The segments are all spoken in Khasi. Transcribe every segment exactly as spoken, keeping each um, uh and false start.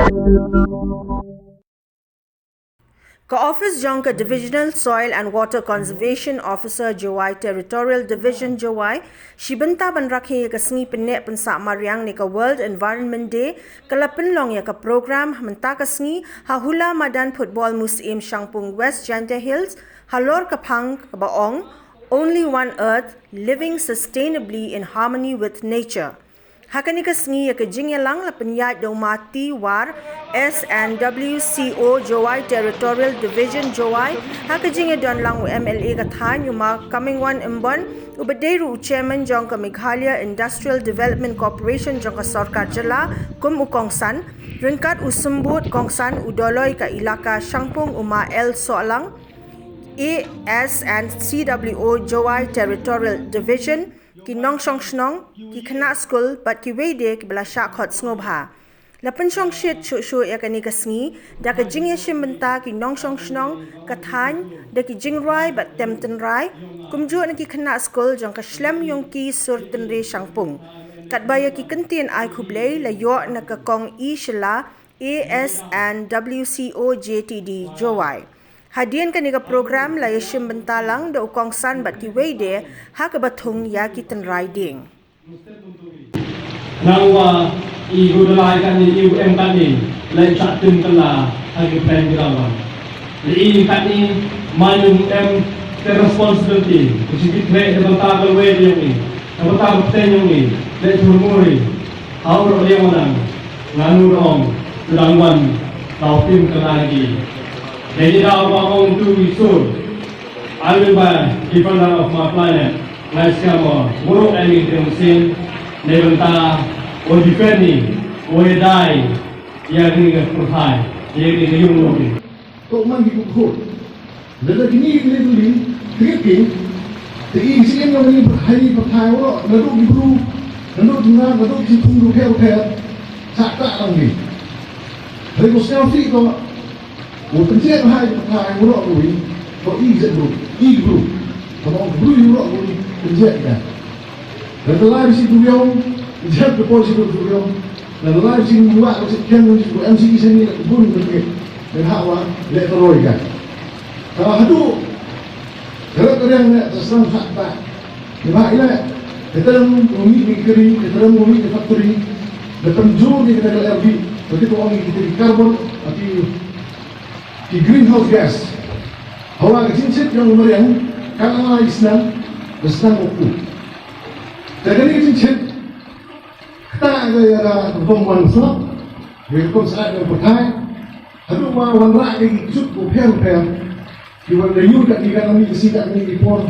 Ka office jong ka Divisional Soil and Water Conservation Officer Jowai, Territorial Division Jowai, shi bynta ban rakhe ïa ka sngi pynneh pynsah mariang ne ka World Environment Day, ka la pynlong ïa ka program mynta ka sngi ha Hula Madan Football Museum Shangpung, West Jaintia Hills, halor ka phang kaba ong Only One Earth, Living Sustainably in Harmony with Nature. Ha kane ka sngi ïa ka jingïalang la pynïaid da u Ma T. War, S and W C O Jowai, Territorial Division Jowai, ha ka jingïadon lang u M L A ka thaiñ u Ma Comingone Ymbon, uba dei ruh u chairman jong ka Meghalaya Industrial Development Corporation jong ka sorkar jylla kum u kongsan, ryngkat u symbud kongsan u Dolloi ka Elaka Shangpung u Ma L Sohlang, A S and C W O Jowai Territorial Division, ki nongshong shnong, ki khynnah skul bad kiwei de kiba la shah khot sngewbha. La pynshongshit shuh shuh ïa kane ka sngi da ka jingïashim bynta ki nongshong shnong ka thaiñ da ki jingrwai bad tem tynrai, kumjuh na ki khynnah skul jong ka Shlem Yungki Sur Tynrai Shangpung. Katba ïa ki kyntien ai khublei la ïoh na ka Kong E. Shylla, A S and W C O J T D Jowai. Hadien kane ka program la ïashim bynta lang da u kongsan bad kiwei de ha kaba thung ïa ki tynrai dieng. Nangwa i gu dalai kane i u em kane la i sa tim kala ha ki plan ki rawan. La i kane man u em ka responsibility ku si ki kre ka bynta ka wei dieng i ka bynta ka pten dieng i la i thurmuri. Hau ro dieng wan nga nu rong u dang wan tau tim kala ki. Jadi da ba ong tu i sur. I will be defender of my planet. Ngai skam o, buru emi tiang sin, ne benta, o defend ni, o edai, ya ni ga purhai, ya ni ga yung loki. To man ki kuk khut. Dada kini kini tu ni, tiga king, te i sien na mani purhai ni purhai o, na duk di bru, na duk di na, na duk di tung du pher pher, sa tak lang ni. Hari ko skam fi ko, U pynjek hai ka pyrthai u rok ruh i, to i jek ruh, i ruh. Tama u ruh i u rok ruh i pynjek ka. Dan ka lai si tu yong, jek ka poi si tu yong. Dan ka lai si tu wak si ken si tu M C E seni bun ka ke. Dan hak wa le ka roi ka. Ka hadu. Ka rek ka reng ne ta sang hak ta. Ni ba ila. Ka terang umi ni keri, ka terang umi ni factory. Ka terang jur ni ka terang L B. Bagi tu umi kita di carbon, tapi ki greenhouse gas. Hawa ka jingchit jong u mariang, kan ong ai snam, da snam u ku. Te kane ka jingchit, kata ka ïa ka rukom wan snam, ka rukom sah jong u pyrthai, haduh ba wanrah ïa ki chut ku pher pher, ki wan da ïur kat ki kan ami ki si kat ami ki por,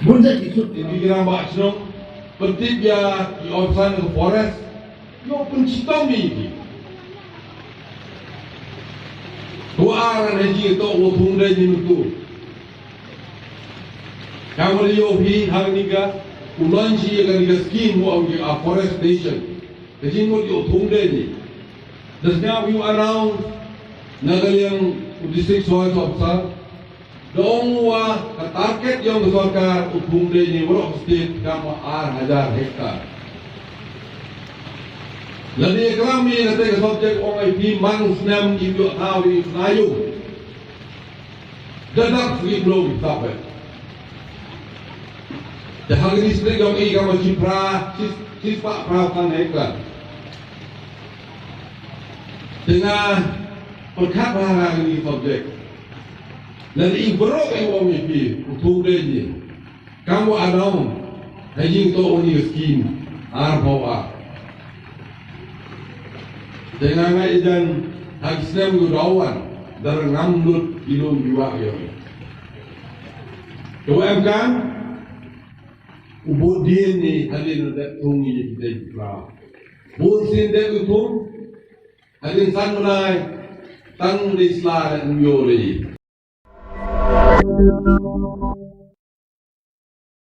bun jait ki chut. Ki gram ba chnong, pyntip ïa ki opsan ka forest, Ïoh pynchitom ïa ki. To ar ne ji to u thung dei ni tu. Ka mo ïoh hi ha ni ka u launch ïa ka ni ka scheme mo ong ki afforestation. Ka jingmut ïoh thung dei ni. Das now you announce na ka liang u district soil officer. Da ong u wa ka target yong ka sorkar u thung dei ni waroh state kam wa ar hajar hektar. Lada ïa klam ïa kata ka subject ong ai phi man u snem i pioh thaw i snayu. Da dap sgi bro i tap eh. Da ha ka district yong i kam wa chi pra, chi, chi spah pra phan hektar. Te nga pyrkhat bha ha kani ka subject. Lada i baroh i ong ïa phi u thung dei ni. Kam wa anong ha jingtoh u ni ka scheme arphew ar. Te nga nga i jan ha ki snem u daw wan da ngam lut i lum i wah ïa. Te wa em kan u bud dien ni hadien u dep thung ïa ki dei ki pra. Bun sien dep u thung. Hadien san bnai tang dei sla dei ym ïoh dei.